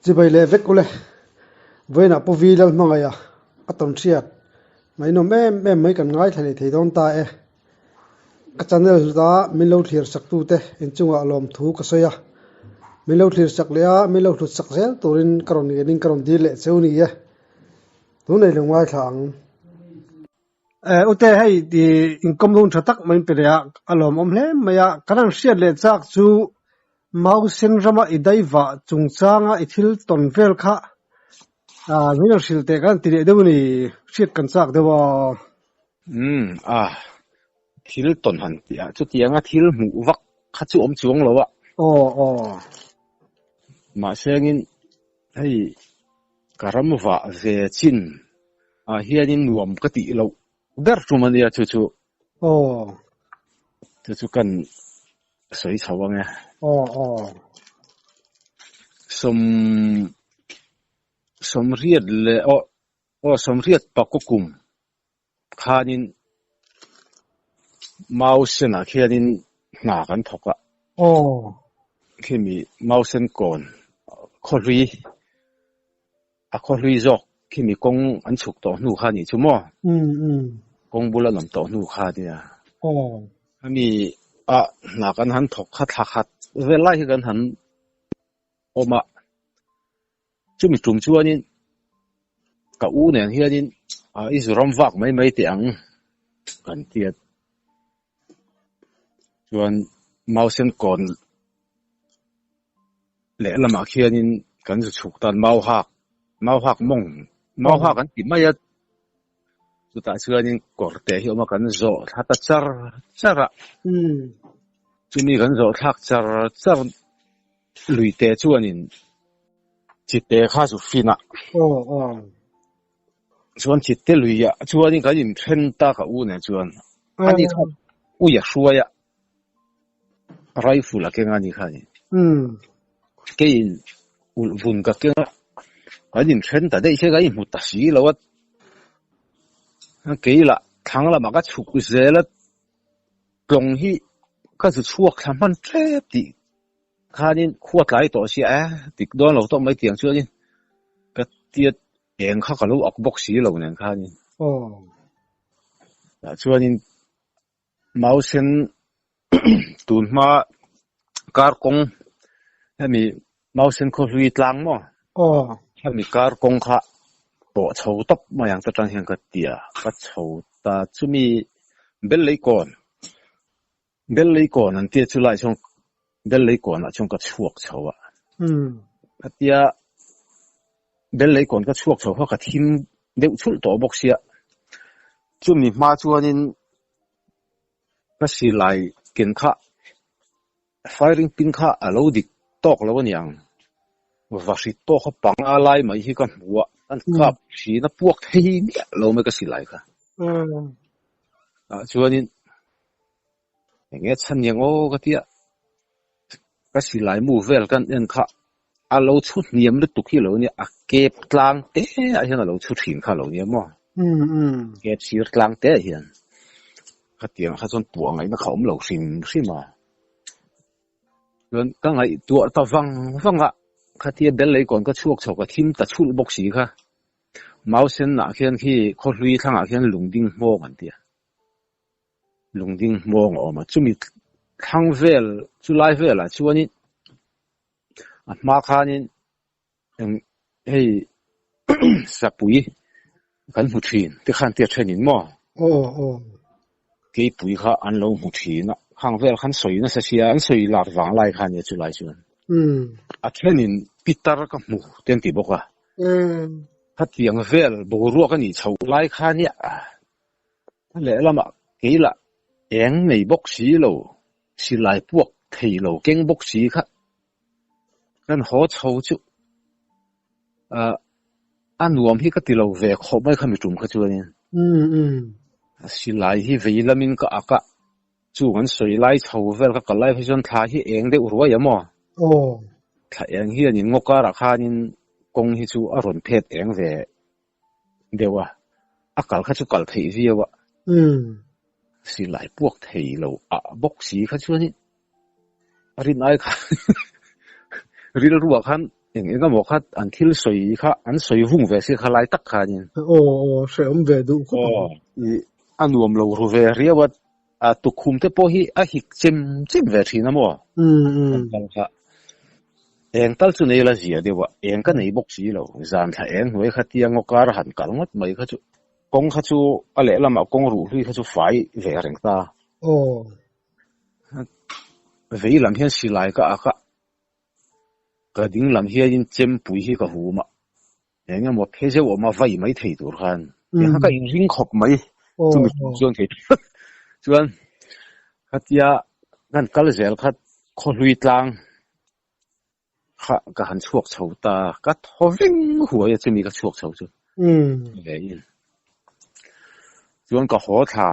Chibai leh vek ule. Vawiinah Pu Vi Lalhmangaiha a tawn hriat ngaihnawm em em mai kan ngaithla leh thei dawn ta e. Ka channel hluta min lo thlir sak tute inchungah lawmthu ka sawi a. Min lo thlir sak leh a, min lo hlut sak zel turin ka rawn ngenin ka rawn dil leh cheu ni e. Tunei lo ngaithla ang. Ute hei inkawm hun tha tak mai in pe leh a, a lawmawm hle mai a. Kan han hriat leh chak chu Mausen rama i daivah chungchanga i thil tawn vel kha min han hrilh teh kan ti leh deuh a ni, hriat kan chak deuh a. Umm a, thil tawn han tih ah chutianga thil hmuh vak kha chu awm chuang lo a. Aw aw. Mahsengin hei ka ram vah ve chin ah hianin nuam ka tih loh ber tum a nia chu chu. Aw. Chu chu kan sawi chho ang e. Aw aw. Sawm sawmriat leh aw aw sawmriat pakua kum khanin Mausenah khianin hna kan thawk a. Aw. Khimi Mausen kawn khawhlui a khawhlui zawk khimi kawng an chhuk tawh hnu kha nih chu maw? Umm umm. Kawng bul an awm tawh hnu kha nia. Aw. Hemi a hna kan han thawk kha thla khat vel lai hi kan han awm a. Chumi tum chuanin ka u nen hianin i zu ram vak mai mai teh ang kan ti a. Chuan Mausen kawn lehlamah khianin kan zu chhuk tan mau hak, mau hak mawng, mau hak an ti mai a. Chutah chuanin kawr teh hi a awm a, kan zawh thla ta char char a. Chumi kan zawh thlak char char lui te chuanin chite kha chu fin a. Chuan chite luiah chuanin kan inthen ta ka u nen chuan. Ani kha ui a hruai a, rifle a keng a ni kha ni. Keiin ulh vun ka keng a, kan inthen ta daih hian kan inhmu ta si lo a. Kei lah thlang lamah ka chhuk zel a, tlawng hi ka zu chhuak thla hman tep tih khanin khua tlai tawh sia e, dik dawn lo tawp mai tiang chuanin ka tia eng kha ka lo ak bawk si lo nen khanin. Tah chuanin Mausen tun hma kar kawng hemi Mausen khawhlui tlang maw? Hemi kar kawng kha pawh chho tawp mai ang ta tang hian ka ti a, ka chho ta chumi Belleikawn Belleikawn an tia chu lai chuan Belleikawn ah chuan ka chhuak chho a. Khatia Belleikawn ka chhuak chho kha ka thim deuh chhulh tawh bawk sia. Chumi hma chuanin ka silai ken kha firing pin kha a lo dik tawk lo a niang. Va hri tawk a panga lai mai hi ka hmu a, an kap hrin a puak thei miah lo mai ka silai kha. Tah chuanin eng nge chhan niang aw ka tia, ka silai mu vel kan en kha a lo chhu hniam lutuk hi lo nia, a kep tlang te ah hian a lo chhu thin kha lo nia maw? Kep sir tlang te ah hian khatiang kha chuan puah ngaihna kha awm lo hrim hrim a. Chuan ka ngaihtuah ta vang vang a, khatia bel leikawn ka chhuak chho ka thim ta chhulh bawk si kha. Mausen ah khian khi khawhlui thlangah khian lungding hmawng an ti a. Lungding hmawng a awm a, chumi thlang vel chu lai velah chuanin a hma khanin eng hei sapui kan hmu thin te khan tia thenin maw? Keipui kha an lo hmu thin a, khang vel khan sawi nasa sia, an sawi lar vang lai kha nia chulai chuan. A thenin pitar ka hmu te an ti bawk a, khatiang vel boruak a nih chhoh lai kha nia. A lehlamah kei lah eng nei bawk si lo, silai puak thei lo keng bawk si kha kan haw chho chu ah a nuam hi ka ti lo ve khawp mai kha mi tum kha chuanin. Silai hi vei lamin ka ak a, chung an sawi lai chho vel ka kal lai phei chuan thla hi eng deuh ruai a maw? Thla eng hianin ngaw karah khanin kawng hi chu a rawn phet eng ve deuh a, a kal kha chu kal theih viau a, silai puak thei lo ah bawk si kha chuanin a rin ai khan rilruah khan. Eng eng emaw kha an thil sawi kha an sawi vung ve si kha lai tak khanin. Aw aw hrehawm ve duh khawp ang. Aw i a nuam lo ru ve riau a, a tukhum te pawh hi a hik chem chem ve thin a maw? Kan kal kha eng tal chu nei la zia deuh a, eng ka nei bawk si lo, zan thla eng hnuai kha tia ngaw kar a han kal ngawt mai kha chu kawng kha chu a lehlamah kawng ruh hlui kha chu fai ve reng ta. Aw. Vei lam hian silai ka ak a. Ka ding lam hianin chempui hi ka hum a, eng emaw phe zeuh awm a vai mai thei tur khan tiang kha ka inring khawp mai chumi chuan kei chuan khatia kan kal zel kha khawhlui tlang kha ka han chhuak chho ta, ka thaw veng huai a chumi ka chhuak chho chu ve in chuan ka haw thla.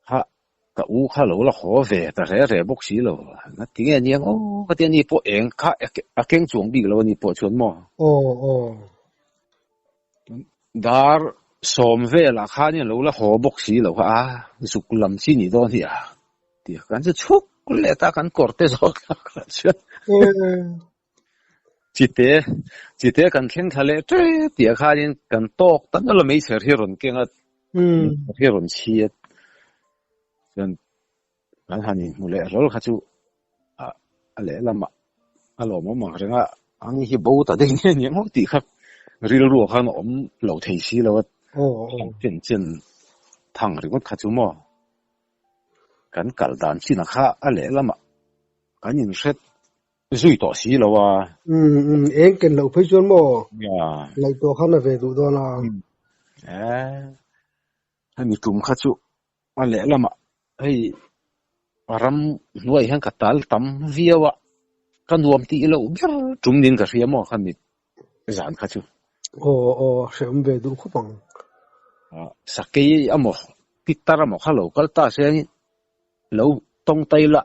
Kha ka u kha lo la haw ve ta re re bawk si lo, ngati nge aniang aw ka ti a ni pawh eng kha a keng chuang bik lo a ni pawh chuan maw. Aw aw. Dar sawm velah khanin lo la haw bawk si lo kha a zuk lam chi nih dawn hi a ti a, kan chu chhuk leh ta kan kawr te zawk kha chuan. Chite chite kan thleng thla leh tep tih ah khanin kan tawk ta nawlh a meichher hi a rawn keng a, meichher hi a rawn chhi a, chuan kan han inhmu leh hlawl kha chu a lehlamah a lawmawm ang reng a, ang hi bo ta daih nge aniang aw tih kha rilru ah khan a awm lo thei si lo a, chen chen thang ringawt kha chu maw kan kal dan chin ah kha a lehlamah kan inhret Zui tawh si lo a. Umm umm eng ken loh phei chuan maw ngaihtuah khan a ve duh dawn a. Eh hemi tum kha chu a lehlamah hei ram hnuai hian ka tal tam viau a, ka nuam tih loh ber tum niin ka hria maw khami zan kha chu. Aw aw hrehawm ve duh khawp ang. Sakei amaw pitar amaw kha lo kal ta se lo tawngtai la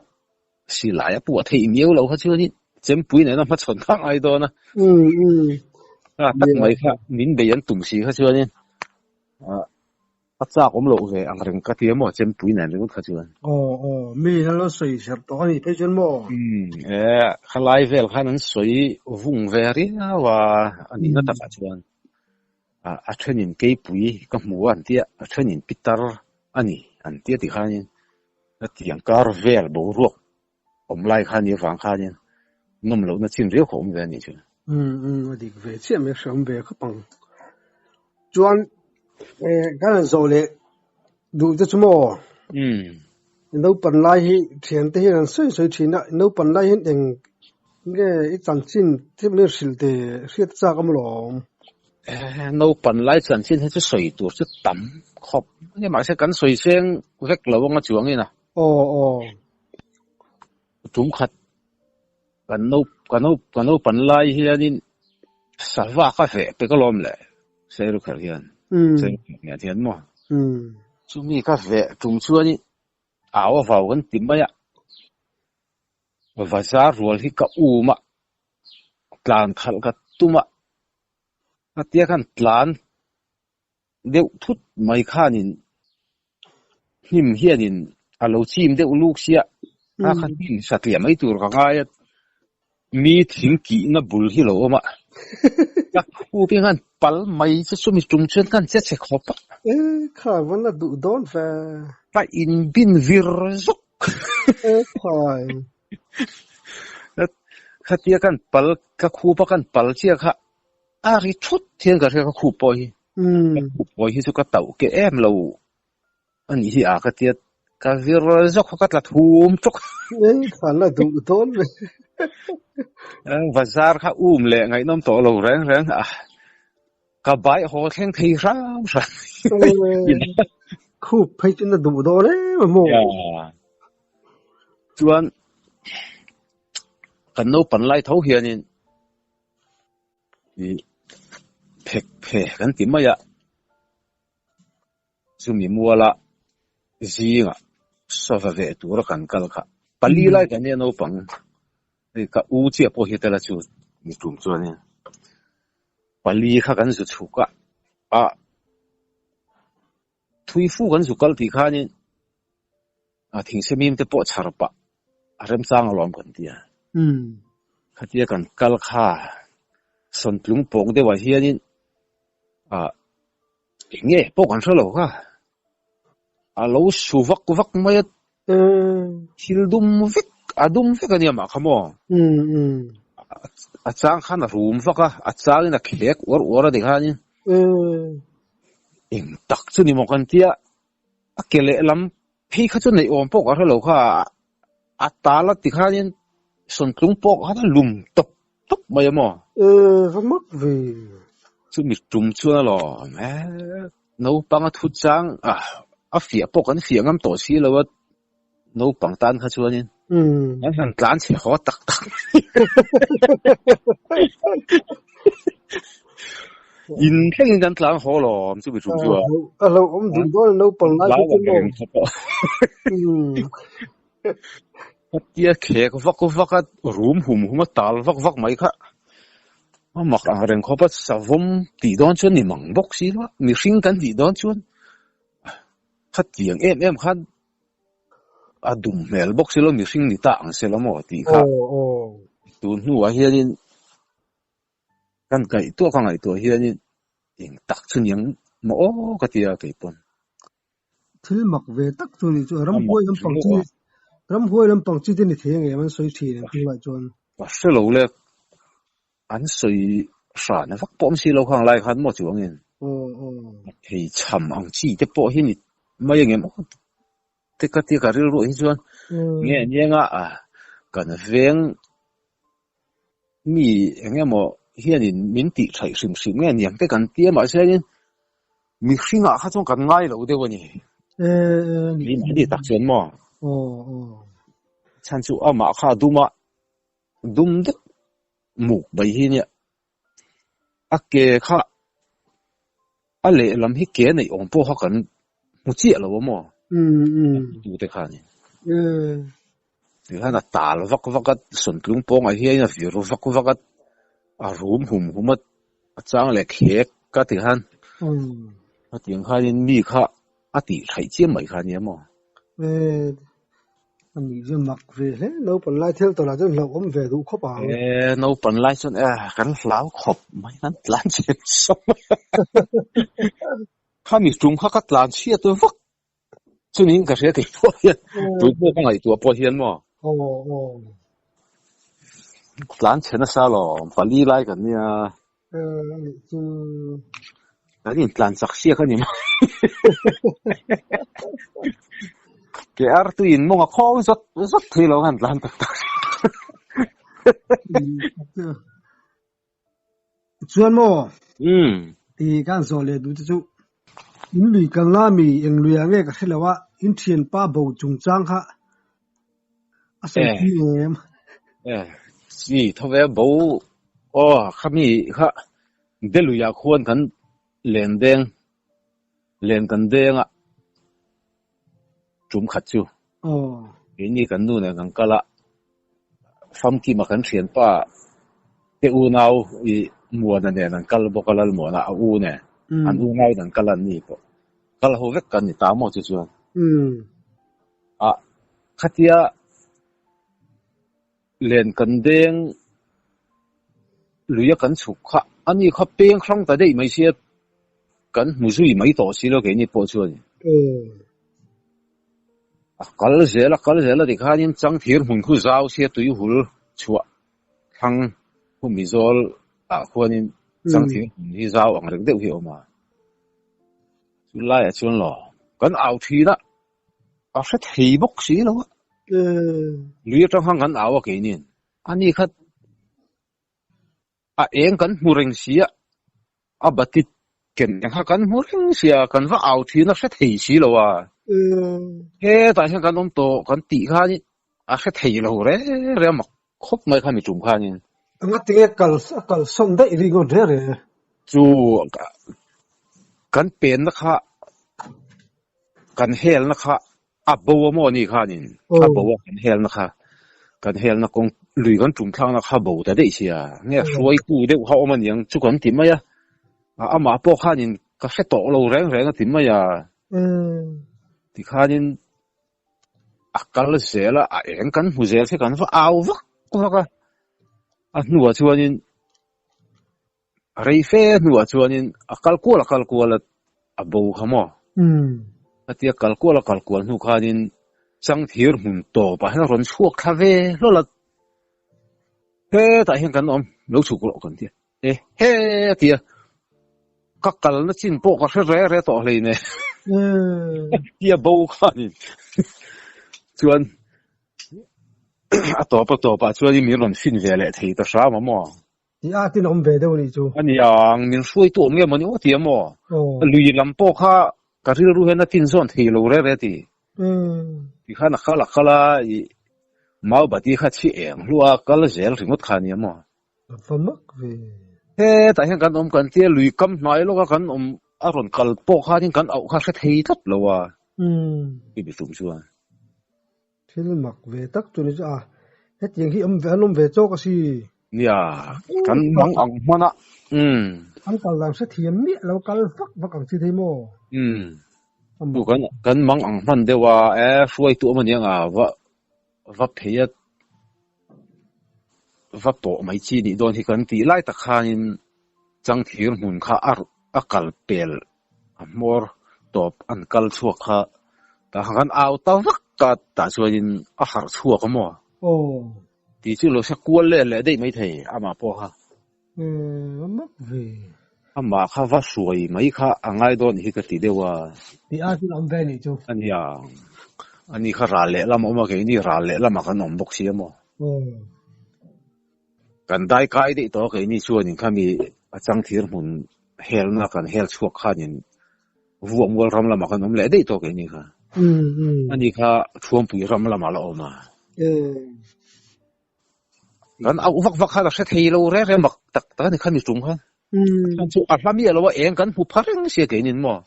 Silai a puah theih miau lo kha chuanin chempui nena hmachhawn kha a ngai dawn a. A tak mai kha min bei an tum si kha chuanin a chak awm loh ve ang reng ka ti a maw chempui nen ringawt kha chuan. Aw aw mi an lo sawi serh tawh a nih phei chuan maw? E khalai vel khan an sawi vung ve riau a, a nihna takah chuan a thenin keipui ka hmu a an tia, a thenin pitar a ni an tia ti khanin Hetiang kar vel boruak awm lai kha nia vang khanin nawm lohna chin riau kha awm ve a nih chu. Umm umm a dik ve chiah mai hreawm ve khawp ang. Chuan eh kan han zawh leh duh te chu maw? Umm. Naupan lai hi thian te hian an sawi sawi thin a, naupan lai hian eng nge i chanchin te min hrilh te hriat chak a maw lawm? Eh naupan lai chanchin hi chu sawi tur chu tam khawp mai a, mahse kan sawi seng vek lo anga chuangin a. Aw aw. Tum khat kan nau ka nau ka naupan lai hianin sava ka veh pek alawm le Sairukhar hian Sairukhar nen hian maw chumi ka veh tum chuanin au a vau kan ti mai a, bazar rual hi ka um a, tlan khalh ka tum a, Khatia khan tlan deuh thut mai khanin hnim hianin a lo chim deuh luk sia, a kha hnim satliah mai tur ka ngai a, mi thing kihna bul hi lo awm a, ka khup hi khan pal mai chu chumi tum chuan khan che chhe khawp a. E kha van a duh dawn ve. Ka inbin vir zawk. E khai. Khatia kan pal, ka khup a kan pal chiah kha a ri thut hian ka hria ka khup pawh hi. Ka khup pawh hi chu ka tauh ke em lo a nih hi a ka tia ka vir zawk kha ka tla thum tawk. Engkhan a duh dawn ve. Bazar kha um leh ngaihnawm tawh lo reng reng a. Ka bai haw thleng thei hram hram. Khup phei chu na duh dawn em a maw? Chuan kan naupan lai tho hianin ih phek phe kan ti mai a, chumi muala zingah sava veh tura kan kal kha pali lai kan nia naupang hei ka u chiah pawh hi tel a chu ni tum chuanin pali kha kan zu chhuk a, ah thui fu kan zu kal tih khanin. A thingse mim te pawh chhar pah a remchang alawm kan ti a. Khatia kan kal kha sawntlung pawng deuhah hianin ah eng nge pawh kan hre lo kha a lo su vak vak mai a, thil dum vek a dum vek a nia mah kha maw? A chang khan a rum vak a, a changin a khek uar uar a ni khanin eng tak chu ni maw kan tia a ke lehlam phei kha chu neih awm pawh ka hre lo kha a tal a ti khanin sawntlung pawh khan a lum tawp tawp mai a maw? Va mak ve. Chumi tum chuan alawm e naupang a thu chang a a fiah pawh kan fiah ngam tawh si lo a naupang tan kha chuanin kan han tlan chhe haw tak tak in thlengin kan tlan haw lawm chumi tum chu a. A hlauhawm duh dawn a naupang lai chu maw. Khatia khek vak vak a rum hum hum a tal vak vak mai kha a mak ang reng khawp a savawm tih dawn chuan ni mang bawk si lo a mihring kan tih dawn chuan khatiang em em khan a dum hmel bawk si lo mihring ni ta ang se la maw tih kha tun hnuah hianin kan ngaihtuah ka ngaihtuah hianin eng tak chu niang maw aw ka ti a keipawn. Thil mak ve tak chu a nih chu. Ramhuai lampang chi ramhuai lampang chi te ni thei ang em an sawi thin ang tunlai chuan. Ka hre lo le, an sawi hran vak pawh awm si lo khang lai khan maw chuangin thei chham ang chi te pawh hi ni mai ang em aw te ka tia ka rilruah hi chuan nge anianga kan veng mi eng emaw hianin min tih thaih hrim hrim nge niang te kan ti a mahse hianin mihringah kha chuan kan ngai lo deuh a ni. Ni mahni tak chuan maw? Chhan chu amah kha a dum a, dum deuh muk mai hi nia. A ke kha a lehlam hi ke neih awm pawh kha kan hmu chiah lo a maw? Tute kha a ni. Tihian a tal vak vak a, sawntlung pawngah hian a vir vak vak a, a rum hum hum a, a chang leh khek ka ti khan. Hetiang khanin mi kha a tih thaih chiam mai kha nia maw? A nih chu mak ve hle, naupan lai thil tawrh ah chuan hlauhawm ve duh khawp ang. E, naupan lai chuan e, kan hlau khawp mai, kan tlan chhe sawm. Khami tum kha ka tlan chhiat vak Chunin ka hria kei pawh hian tun pawh ka ngaihtuah pawh hian maw tlan chhe nasa lawm pali lai kan nia kan intlan chak siak a ni mai ke artuiin mawng a khawng zawt zawt thei lo han tlan tak tak. Chuan maw? Ti ka han zawh leh duh te chu in lui kalna mi eng lui ah nge ka hre lo a, in thianpa bo chungchang kha a sawi pui em? E, si tho ve bo aw khami kha Delui ah khuan kan len deng len kan deng a tum khat chu keini kan nu nen kan kal a famkima kan thianpa te unau i Muana nen an kal bawk a Lalmuana a u nen an unau in an kal a an ni pawh kal ho vek kan ni ta maw chu chuan a khatia len kan deng lui a kan chhuk kha ani kha peng hrang ta daih mai sia kan hmu zui mai tawh si lo keini pawh chuan a kal zel a kal zel a tikhanin changthir hmun khu zau sia tui hul chhuah thlang khumi zawl ah khuanin changthir hmun hi zau ang reng deuh hi a awm a chu laiah chuan law kan au thin a. A hre thei bawk si lo a. Lui atang khan kan au a keinin. Ani kha a eng kan hmu reng si a, a batit ken eng kha kan hmu reng si a, kan va au thin a hre thei si lo a. Hetah hian kan awm tawh kan tih khanin a hre thei lo reng reng a mak khawp mai kha mi tum khanin. Engati nge kal a kalsawn daih ringawt reng reng e? Chu kan penna kha kan helna kha a bo a maw ni khanin a bo a kan helna kha kan helna kawng lui kan tum thlakna kha bo ta daih sia nge hruaitu deuh kha awm aniang chu kan ti mai a amah pawh khanin ka hre tawh lo reng reng a ti mai a tikhanin a kal zel a a eng kan hmu zel se kan va au vak vak a. A hnuah chuanin a rei fe hnuah chuanin a kal kual a kal kual a a bo kha maw? Khatia kal kual a kal kual hnu khanin changthir hmun tawpah hian a rawn chhuak thla ve hlawl a, hetah hian kan awm lo chhuk rawh kan ti a, e he a ti a, ka kalna chin pawh ka hre re re tawh hleine tia bo khanin chuan a tawp a tawpah chuanin min rawn fin ve leh thei ta hram a maw? Ti a tin awm ve deuh a nih chu. A ni ang, min hruaitu awm nge mawni aw ti a maw? Lui lam pawh kha ka rilru hian a tin zawn thei lo re re ti. Ti khan a kal a kal a, i Maubati kha chhi eng hluah a kal zel ringawt kha a ni a maw? A va mak ve. Hetah hian kan awm kan tia lui kam hnai lawka kan awm a rawn kal pawh khanin kan auh kha hre thei tlat lo a. I mi tum chuan. Thil mak ve tak chu ni chu a, hetiang hi awm ve an awm ve chawk a si. Nia, kan mang ang hman a, umm. An kal dan hrethiam miah lo kal vak vak ang chi thei maw? Umm, chu kan kan mang ang hman deuh a, e hruaitu awm aniang a, va va phei a, va pawh mai chi nih dawn hi kan tih lai tak khanin changthir hmun kha a a kal pel a hmawr tawp an kal chhuak kha tah khan kan au ta vak a tah chuanin a harh chhuak a maw? Aw. Tih chu lo hre kual leh leh daih mai thei amah pawh kha. Emm a mak ve. Amah kha va hruai mai kha a ngai dawn hi ka ti deuh a. Tih a chu awm ve nih chu. A nia, ani kha ral leh lam a awm a keini ral leh lamah kan awm bawk si a maw? Aw. Kan dai kai daih tawh a keini chuanin khami a changthir hmun helna kan hel chhuak khanin Vuahmual ram lamah kan awm leh daih tawh keini kha. Ani kha Thuampui ram lamah la awm a. Kan auh vak vak khan a hre thei lo reng reng mak tak tak a ni khami tum khan. Chu a hla miah lo a eng kan hmu pha reng sia keinin maw.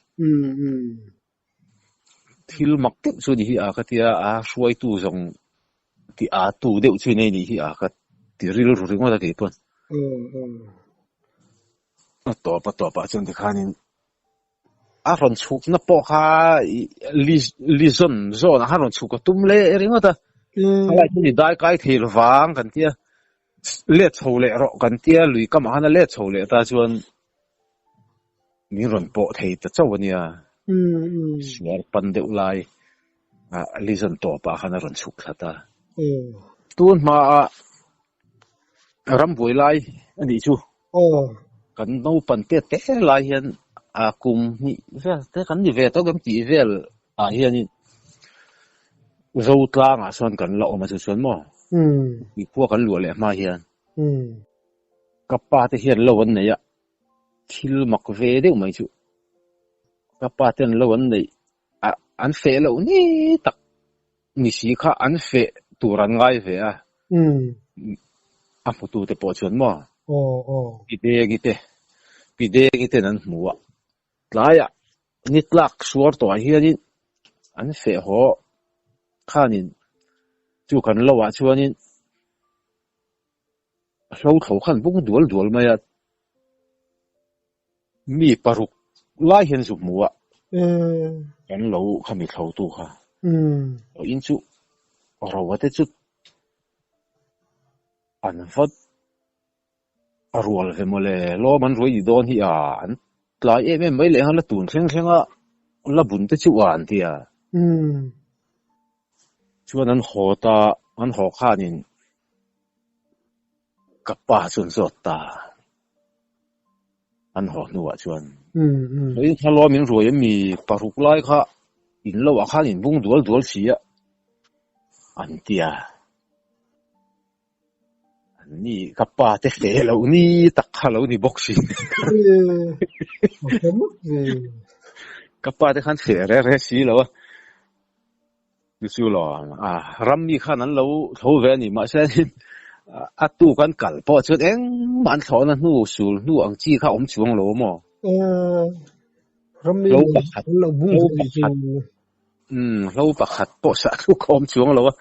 Thil mak deuh chu a ni hi a ka tia a hruaitu zawng ti a tu deuh chu nei nih hi a ka ti rilru ringawt a kei pawn. A tawp a tawp ah chuan tikhanin a rawn chhukna pawh kha li zawn zawn ah khan rawn chhuk a tum leh ringawt a. Khalai chu ni dai kai thei lovang kan tia let chho leh rawh kan tia lui kamah khan a let chho leh ta chuan Min rawn pawh thei ta chauh a nia. Suar pan deuh lai Lizon tawpah khan a rawn chhuk thla ta. Tun hmaah rambuai lai a nih chu. Kan naupan te te lai hian a kum hnih vel te kan ni ve tawk em tih vel ah hianin Zotlangah sawn kan la awm a chu chuan maw? Tuikhua kan luah leh hma hian ka pa te hian lo an nei a. Thil mak ve deuh mai chu ka pa ten lo an neih a an feh loh ni tak ni si kha an feh tur an ngai ve a a hmutu te pawh chuan maw pi Dengi te pi Dengi ten an hmu a tlaiah ni tlak suar tawhah hianin an feh haw khanin chu kan lo ah chuanin A hlo thlo khan bung dual dual mai a, mi paruk lai hian zu hmu a, kan lo khami thlo tu kha. In chu roa te chu an va rual ve mawle, lawm an ruai ni dawn hi a, an tlai em em mai leh nghal a, tun thleng thleng a la bun te chu a an ti a. Chuan an haw ta, an haw khanin Ka pa chuan zawt ta an haw hnuah chuan Hei thlalua min ruai em mi paruk lai kha in lo ah khan in bung dual dual si a an ti a an ni ka pa te hle lo ni tak kha lo ni bawk si ka pa te khan hle re re si lo a. Chu chu lo a ram mi khan an lo tho ve a ni mahse a tu kan kal pawh chuan engmah an thlawhna hnu sul hnu ang chi kha awm chuang lo maw? Ram mi Hlo pakhat an lo bung hlo ve ni chu. pakhat umm hlo pakhat pawh sah thluk a awm chuang lo a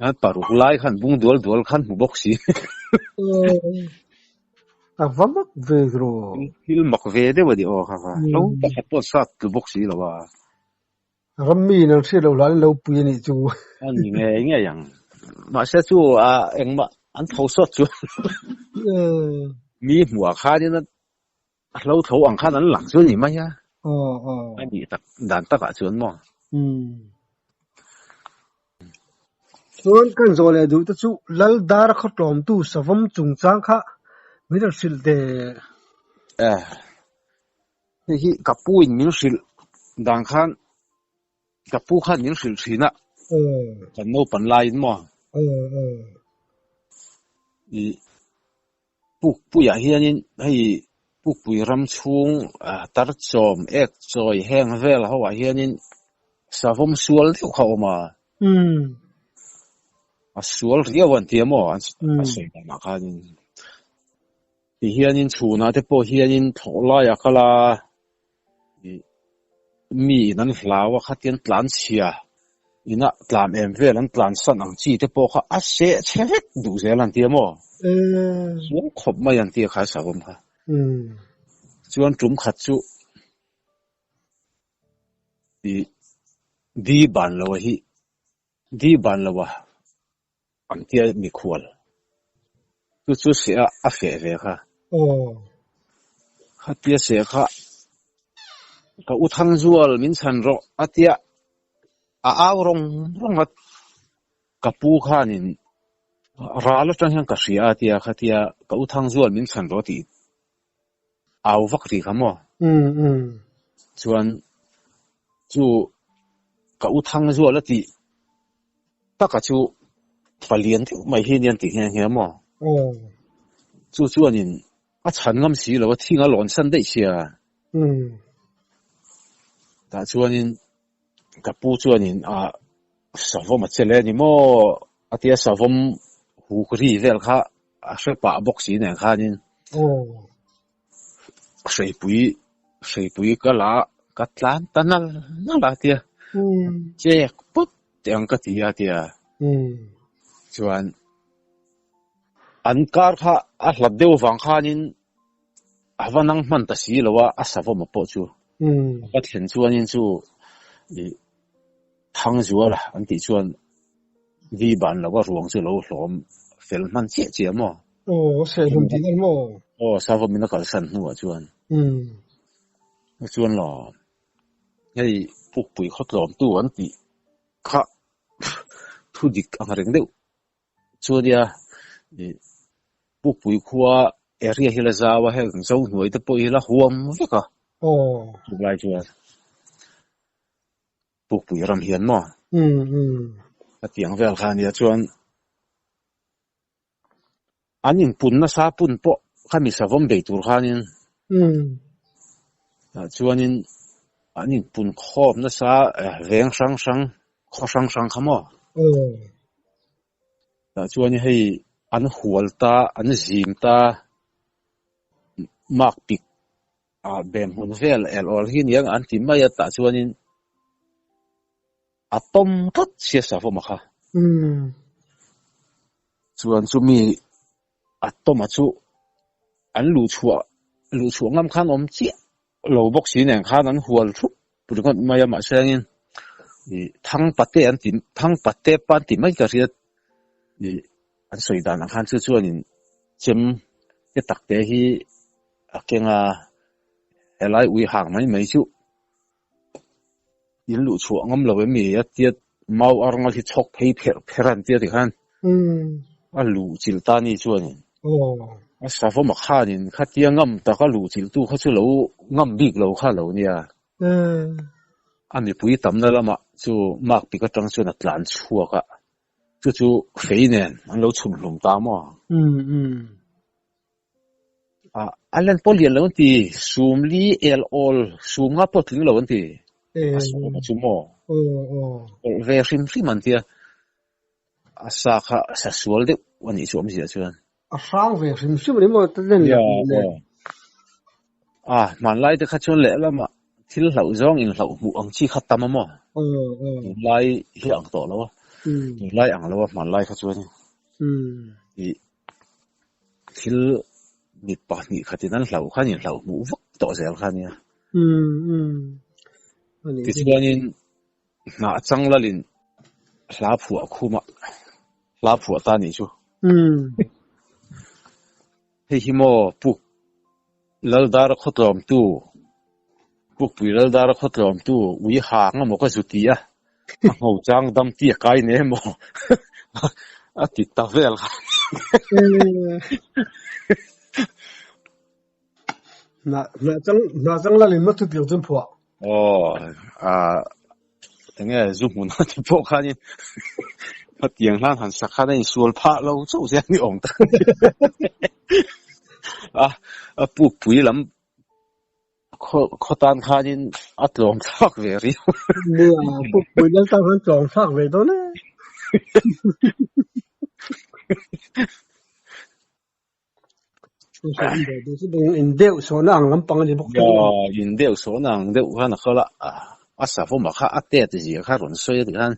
an paruk lai khan bung dual dual khan hmu bawk si. A va mak ve rawh. Thil mak ve deuh a ni aw kha kha hlo pakhat pawh sat tlu bawk si lo a. Ram mi in an hriat loh hlanin lo pui a nih chu. A ni ngei ngei ang. Mahse chu a engmah An tho sawt chuan mi hmuh ah khanin a hlo tho ang khan an lang chu a ni mai a. A nih tak dan takah chuan maw? Chuan kan zawh leh duh te chu Lal Dara khaw tlawmtu savawm chungchang kha min rawn hrilh teh. Hei hi ka pu in min hrilh dan khan Ka pu khan min hrilh thin a, kan naupan laiin maw? I Pukpuiah hianin hei Pukpui ram chhung tarchawm, ekchawi heng vel ho ah hianin savawm sual deuh kha a awm a. A sual riau an tia maw? A sawi danah khanin. Tihianin chhunah te pawh hianin thlawh laiah kal a, mi in an hlau a khatian tlan chhia ina tlan em vel an tlan san ang chi te pawh kha a seh chhe vek duh zel an tia maw? Sual khawp mai an tia kha savawm kha. Chuan tum khat chu ih di ban lo hi di ban lo a An tia mikhual. Chu chu seh a a feh ve kha. Khatia seh kha ka u Thangzual min chhan rawh a tia a au rawng rawng a, ka pu khanin ral atang hian ka hria a tia khatia ka u Thangzual min chhan rawh tih au vak ri kha maw? Chuan chu ka u Thangzual a tih taka chu palian deuh mai hi nia an ti nghe nghe maw? Chu chuanin a chhan ngam si lo a, thing a lawn san daih sia. Tah chuanin ka pu chuanin a savawm a che le ni maw a tia savawm huk ri vel kha a hre pah bawk si nen khanin hreipui hreipui ka la ka tlan ta nal nal a tia chek pawp teh ang ka ti a tia chuan an kar kha a hlat deuh vang khanin a va nang hman ta si lo a a savawm pawh chu a va thlen chuanin chu ih Thangzuala an tih chuan vi ban lo a ruang chu lo hlawm fel hman chiah chiah maw? Aw, Saihlum tih nan maw? Aw, Savawmin a kalsan hnuah chuan. Chuan lo, hei Pukpui khawtlawmtu an tih kha thu dik ang reng deuh chu a nia. Pukpui khua area hi la zau a, heng Zohnuai te pawh hi la huam vek a. Aw. Tunlai chuan. Pukpui ram hian maw? A tiang vel kha ania chuan an inpun nasa pun pawh khami savawm bei tur khanin tah chuanin an inpun khawm nasa veng hrang hrang khaw hrang hrang kha maw? Tah chuan hei an hual ta an zim ta mark pik Ah bem hmun vel el awl hi aniang an ti mai a tah chuanin a tawm tlat sia savawm a kha. Chuan chumi a tawm a chu an luh chhuah luh chhuah ngam khan awm chiah lo bawk si nen khan an hual thup ringawt mai a mahse angin ih thangpate an ti thangpate pa an ti mai ka hria ih an sawi dan ang khan chu chuanin chem te takte hi A kenga helai ui hang mai mai chu in luh chhuah ngam lo em ni a tia mau ar ngal hi chhawk phei pherh pherh a an tia tikhan a luh chilh ta ni chuanin a savawm a khanin khatia ngam taka luh chilh tu kha chu lo ngam bik lo kha lo nia a mipui tamna lamah chu mark pik atang chuan a tlan chhuak a chu chu fei nen an lo chhun hlum ta maw. Ah, a len pawh lian lo an ti. Sum li el awl, sum nga pawh tling lo an ti. A sum a chu maw? Awlh ve hrim hrim an tia. A sa kha sa sual deuh a nih chu awmzia chuan. A hrang ve hrim hrim a ni maw? Ta len lo le. Ah, hmanlai te kha chuan lehlamah thil hlauh zawng inhlauh hmuh ang chi kha tam a maw? Tunlai hi ang tawh lo a. Tunlai ang lo a hmanlai kha chuan. Ih. Thil mi pahnih khatin an hlauh khan inhlauh hmuh vak tawh zel kha ania. Tichuanin hnah chang lalin hla phuah khumah hla phuah ta nih chu. Hei hi maw puk Laldara khawtlawmtu, Pukpui Laldara khawtlawmtu ui hang emaw ka zu ti a, a ngho chang dam ti a kai ne emaw a ti ta vel kha. Hna chang lalin maw chutiang chuan phuah? Aw, enge zu hmun a ti pawh khanin hetiang hlan han sak khan a insual phah lo chauh zel ni awm tak a, a pukpui lam khaw tan khanin a tlawm thlak ve riau. Nia, pukpui lal tan khan tlawm thlak ve dawn e. In deuh sawhna ang lampang a ni bawk tho. In deuh sawhna ang deuh khan a kal a, a savawm-a kha a tet zia kha rawn sawi a tih khan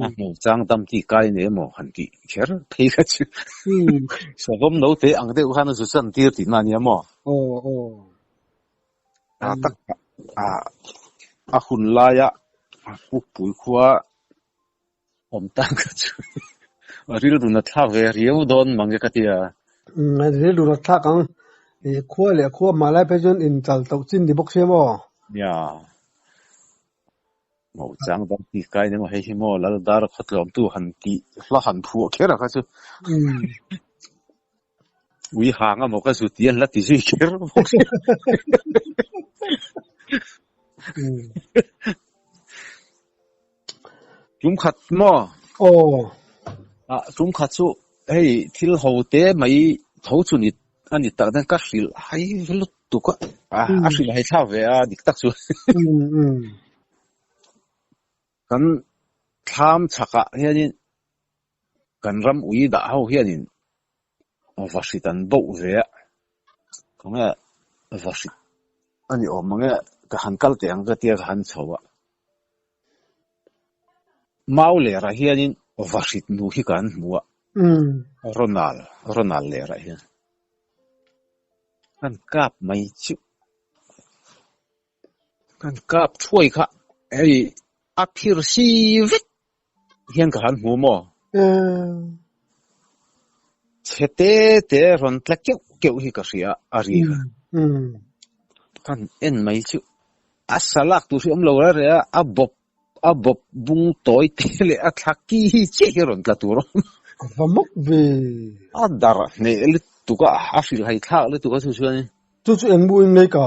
a hmu chang dam ti kai nei emaw han tih kher phei kha chu savawm no te ang deuh khan a zu chan tir tihna a nia maw? A tak a hun laia Pukpui khua Awm tan kha chu a rilru na thlak ve riau dawn mang e ka ti a. Umm a rilru na thlak ang. I khua leh khua hma lai phei chuan inchal tauh chin ni bawk sia maw? Nia. Mo chang dang ti kai ni maw hei hi maw Laldar khawtlawmtu han tih hla han phuah kher a kha chu. Ui hang a maw ka zu ti an la ti zui kher bawk sia. Tum khat maw? Aw. Ah, tum khat chu hei thil ho te mai tho chu ni a ni tak dan ka hrilh hai lutuk a. Ah, a hrilh hai thlak ve a dik tak chu. Kan thlam chhakah hianin kan ram ui dah ho hianin vahrit an boh ve a. Khawnge vahrit a ni awm ang e, ka han kal teh ang ka tia ka han chho a. Mau lerah hianin vahrit nu hi ka han hmu a, Ronald, Ronald lerah hian kan kap mai chu kan kap thuai kha hei a phir si vek hian ka han hmu maw? Chhe te te rawn tla keuh keuh hi ka hria a ri kha. Kan en mai chu a sa lak tur hi awm lo reh reh a, a bawp a bawp bung tawi te leh a thla ki hi chiah hi rawn tla tur a awm. A va mawk ve. A dar hneh lutuk a, a hrilhhai thlak lutuk a chu chuanin. Chu chu eng buin mai ka?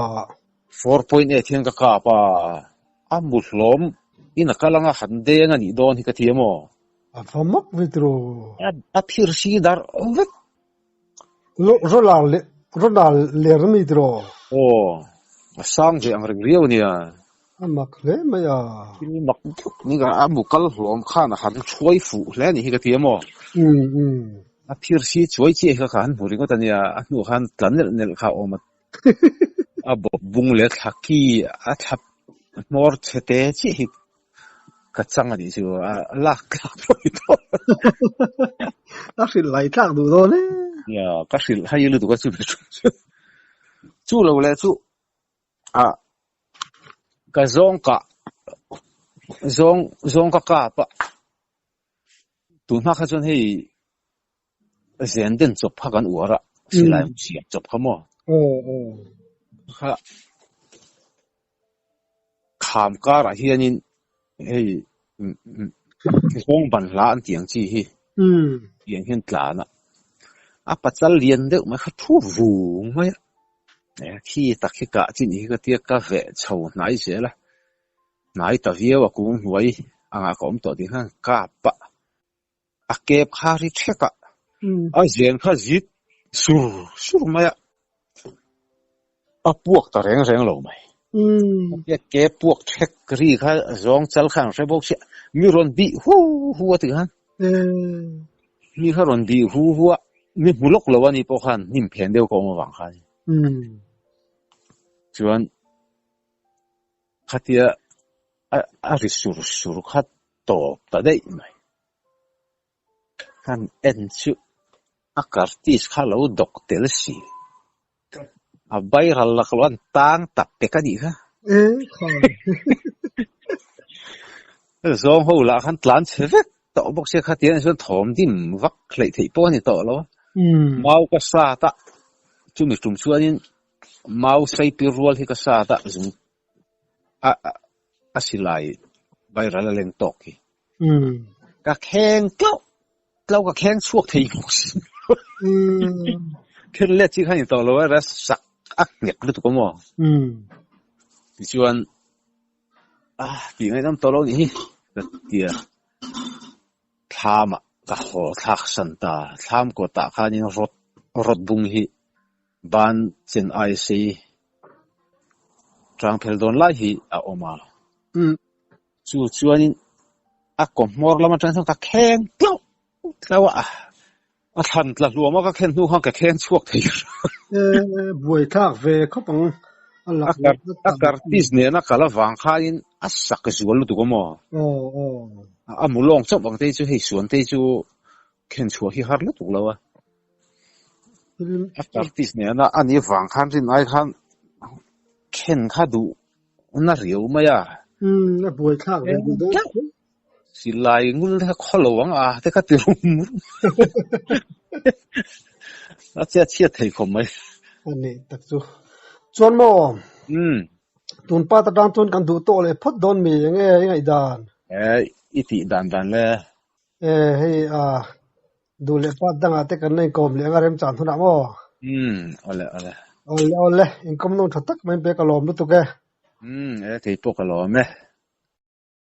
4.8 hian ka kap a, a mu hlawm in a kal anga han deng a nih dawn hi ka ti a maw? A va mak ve tiraw? A phir si dar vek. Ronald leh Ronald ler a mi tiraw? Aw, a sang ve ang reng riau nia. A mak hle mai a. Thil mak deuh ni ka, a mu kal hlawm khan a han thuai fuh hle a nih hi ka ti a maw? A phir si chuai chiah hi ka han hmu ringawt a nia, a hnuah khan tla nelh nelh kha a awm a. A bawp bung leh thla ki a thla hmawr chhe te chiah hi ka chang a nih chu a lak tlak pawh ni tawh. A hrilh lai tlak duh dawn e. Nia, ka hrilh hai lutuk a chu mi chu. Chu lo leh chu a ka zawng kah zawng zawng ka kap a tun hma kha chuan hei Zen den chawp kha kan uar a, silai siam chawp kha maw? Kha kham karah hianin hei nghawng ban hla an tih ang chi hi tiang hian tlan a, a pachal lian deuh mai kha thu vung mai a, khi tak hi kah chi nih hi ka tia ka veh chho hnai zel a, hnai ta viau a kung hnuai angah ka awm tawh tih khan kap a. A kep kha ri thek a, a zen kha zit sur sur mai a, a puak ta reng reng lo mai. A ke puak thek ri kha zawng chal kha an hre bawk sia, mi rawn bih hu hu a ti khan. Mi kha rawn bih hu hu a, mi hmu lawk lo a ni pawh khan hnim phen deuh ka awm avang khan. Chuan khatia a ri sur sur kha tawp ta daih mai. Kan en chu a kartis kha lo dawk tel si. A viral lak lo an tang tak pek a nih kha. Zawng ho lah khan tlan chhe vek tawh bawk sia khatiang ah chuan thawm dim vak hleih theih pawh a ni tawh lo a. Mau ka sat a, chumi tum chuanin mau sei pir rual hi ka sat a, zung a a silai viral a leng tawk hi. Ka kheng tlauh tlauh ka kheng chhuak thei bawk si. Khen let chi kha ni tawh lo a, ras sak a nghet lutuk a maw? Tichuan ah tih ngaihnawm tawh lo nih hi ka tia thlamah ka haw thlak san ta. Thlam kawtah khanin rawt rawt bung hi ban chen ai sei tang phel dawn lai hi a awm a. Chu chuanin a kaw hmawr lam atang chuan ka kheng tlauh tlauh a, a thlan tla hluam a ka khen hnu khan ka kheng chhuak thei Eh, buai thlak ve khawp ang. A A kar a kartis nena kal avang khanin a sak zual lutuk a maw? Aw aw. A mu lawng chauh ang te chu hei suan te chu khen chhuah hi har lutuk lo a. A kartis nena a nih avang khan rin ai khan khen kha duh na riau mai a. Umm, a buai thlak ve duh dawn tlauh. Silai ngul te kha khaw lo ang a te kha ti rum rum. A chhiat chhiat thei khawp mai. A nih tak chu. Chuan maw? Umm. Tun part atang chuan kan duh tawh leh phawt dawn mi enge i ngaihdan? Eh, i tih dan dan le. Eh, hei a duh leh part dangah te kan la inkawm leh anga remchang hunah maw? Umm, awle awle. Awle awle, inkawm nawm tha tak mai pek a lawm lutuk e. Umm, e kei pawh ka lawm e.